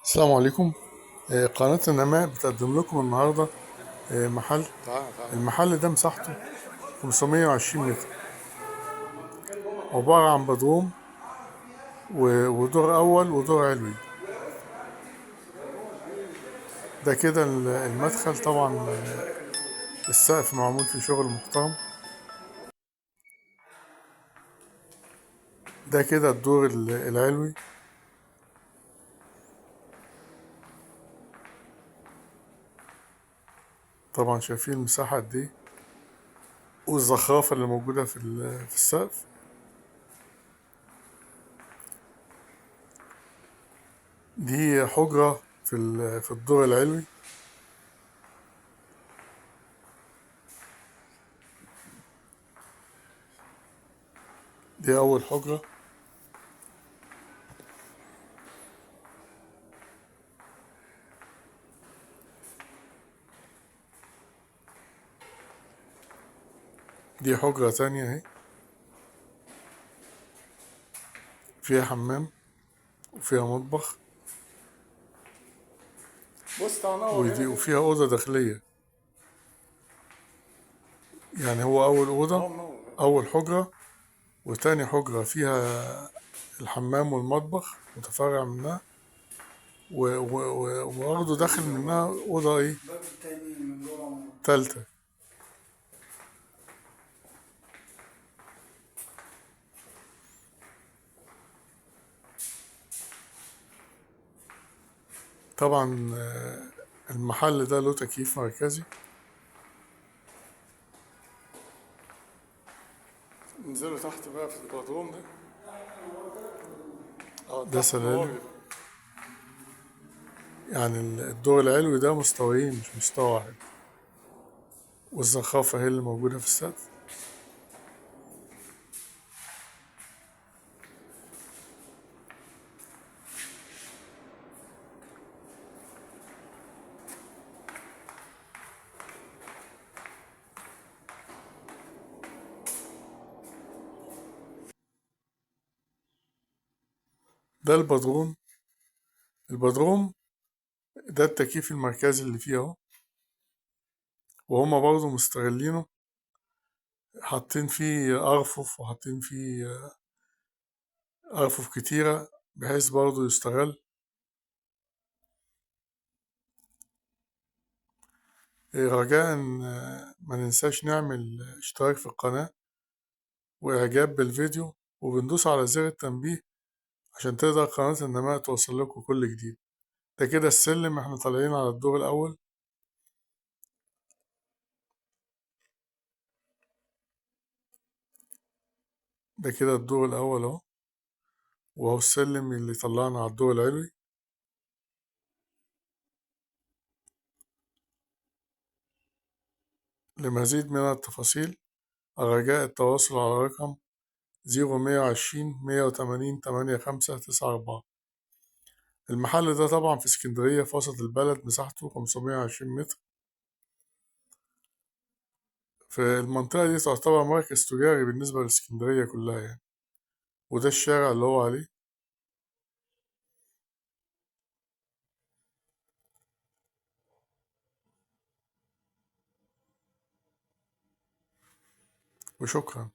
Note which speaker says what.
Speaker 1: السلام عليكم. قناة النماء بتقدم لكم النهاردة محل. المحل ده مساحته 520 متر، عبارة عن بدروم ودور أول ودور علوي. ده كده المدخل. طبعا السقف معمول فيه شغل محترم. ده كده الدور العلوي. طبعا شايفين المساحة قد ايه والزخرفة اللي موجودة في السقف. دي حجرة في الدور العلوي. دي أول حجرة. دي حجرة تانية اهي، فيها حمام وفيها مطبخ.
Speaker 2: بص تعال،
Speaker 1: وفيها أوضة داخلية. يعني هو أول أوضة، أول حجرة، وتاني حجرة فيها الحمام والمطبخ متفرع منها، وبرضه داخل منها أوضة إيه؟ تالتة. طبعا المحل ده له تكييف مركزي.
Speaker 2: نزلوا تحت بقى في البدروم ده.
Speaker 1: ده سلالم. يعني الدور العلوي ده مستويين مش مستوى واحد. والزخرفة هي اللي موجودة في السقف. ده البدروم. البدروم ده التكييف المركزي اللي فيه اهو، وهما برضو مستغلينه، حاطين فيه أرفف وحاطين فيه أرفف كتيرة بحيث برضو يستغل. رجاء ما ننساش نعمل اشتراك في القناة وإعجاب بالفيديو، وبندوس على زر التنبيه عشان تقدر قناة النماء توصل لكم كل جديد. ده كده السلم، احنا طالعين على الدور الأول. ده كده الدور الأول اهو، وهو السلم اللي طلعنا على الدور العلوي. لمزيد من التفاصيل الرجاء التواصل على رقم 0120 180 8594. المحل ده طبعا في اسكندرية في وسط البلد، مساحته 520 متر. في المنطقة دي تعتبر مركز تجاري بالنسبة لاسكندرية كلها يعني. وده الشارع اللي هو عليه. وشكرا.